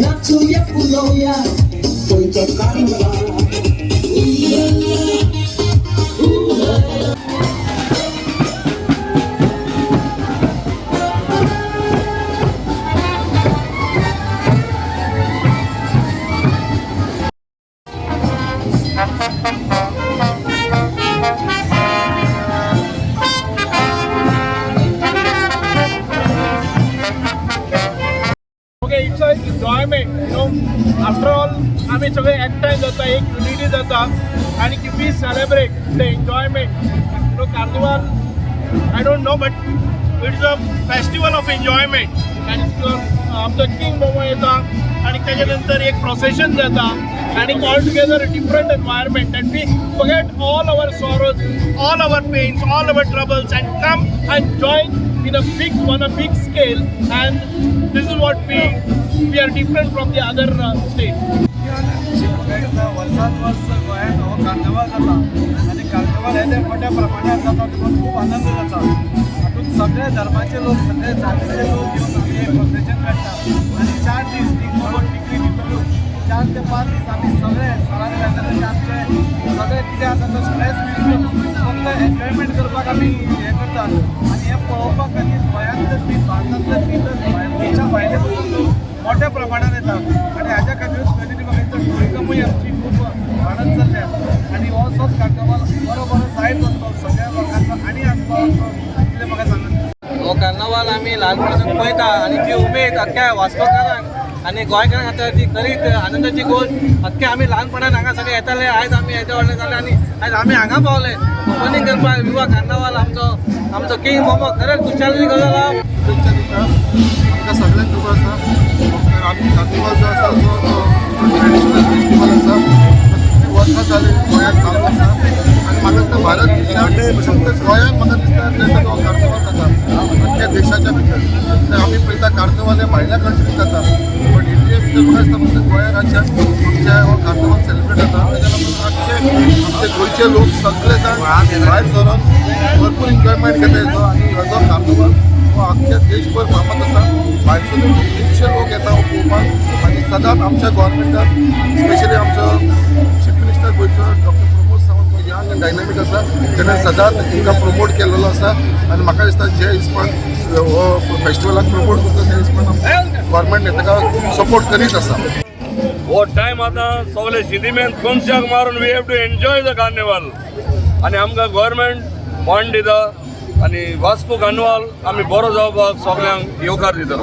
नाचूया फुलोवया गोंयचो carnival. Ooh la la, ooh la la. Okay, it's a enjoyment. After all, आमी सगळे एकठांय जाता, एक युनिटी जाता आनी we celebrate the enjoyment. Carnival, I don't know, but it's a festival of enjoyment. आनी आमचो किंग मोमो येता आनी तेच्या नंतर एक प्रोसेशन जाता आनी all together different environment, and we forget all our sorrows, all our pains, all our troubles, and come and join in a big on a big scale. And this is what we are different from the other state. वर्सान वर्स गोंयांत हो carnival जाता आनी carnival हे मोठ्या प्रमाणात जाता, तुका खूब आनंद जाता. हातूंत सगळे धर्माचे लोक, सगळे जातीचे लोक येवन आमी एक प्रोसेशन काडटा आनी 4 दीस एक मोठो टिकरी भितरूच 4 ते 5 दीस आमी सगळे सरांक जाता. आमचे सगळे कितें आसा तो स्ट्रेस विसरून फक्त एन्जॉयमेंट करपाक आमी हें करतात. आनी हें पळोवपाक खातीर गोंयांतलेच न्ही, भारतांतलेच न्ही, तर देशा भायले पसून लोक मोठ्या प्रमाणात येतात. आनी हाज्या खातीरूच खंय तरी म्हाका दिसता टुरिजमूय आमची खूब वाडत चल्ल्या आनी हो असोच कार्निवाल बरो बरो जायत वचचो, सगळ्या लोकांचो आनी आसपाव आसचो, इतलें म्हाका सांगत. हो कार्नावाल आमी ल्हानपणासून पळयता आनी ती उमेद अख्ख्या वास्कोकारांक आनी गोंयकारांक आतां ती खरीच आनंदाची गोश्ट. अख्खे आमी ल्हानपणान हांगा सगळे येताले. आयज आमी येदे व्हडले जाले आनी आयज आमी हांगा पावले ओपनींग करपाक विवा कार्नावाल. आमचो आमचो किंग मोमो, खरेंच खुशालीची गजाल आहा. शुभेच्छा दिता. आमकां सगळ्यांक खबर आसा, आमी कार्निवाल जो आसा तो ट्रेडिशनल फेस्टिवल आसा. कितलीं वर्सां जालीं गोंयांत चालू आसा आनी म्हाका दिसता भारत देशांत, फक्त गोंयांत म्हाका दिसता तेजो तो कार्निवाल जाता अख्ख्या देशाच्या भितर. तर आमी पळयता, कार्निवाल हे भायल्या कंट्रीत जाता, बट इंडिये भितर म्हाका दिसता फक्त गोंया राज्यांत आमच्या हो कार्निवाल सेलिब्रेट जाता. तेच्या लागून आख्खे आमचे गोंयचे लोक सगळे जाण भायर सरून भरपूर एन्जॉयमेंट घेता हेजो. आनी हेजो कार्निवाल हो अख्ख्या देशभर फामाद आसा. भायरसून खुबशे लोक येता हो पळोवपाक. आनी सदांच आमच्या गोवोरमेंटान, स्पेशली आमचो चीफ मिनिस्टर गोंयचो डॉक्टर प्रमोद सावंत, जो यंग आनी डायनामीक आसा, तेणें सदांच हिंगा प्रमोट केलेलो आसा. आनी म्हाका दिसता जे हिसपान हो फेस्टिवलाक प्रमोट करता, त्या हिसपान गोवोरमेंट ताका सपोर्ट करीत आसा. हो टायम आतां सगळे सिंतिमेंत कोनशाक मारून we have to enjoy the carnival. आनी आमकां गव्हर्मेंट फंड दिता आनी वास्को कार्निवाल आमी बरो जावपाक सगळ्यांक येवकार दिता.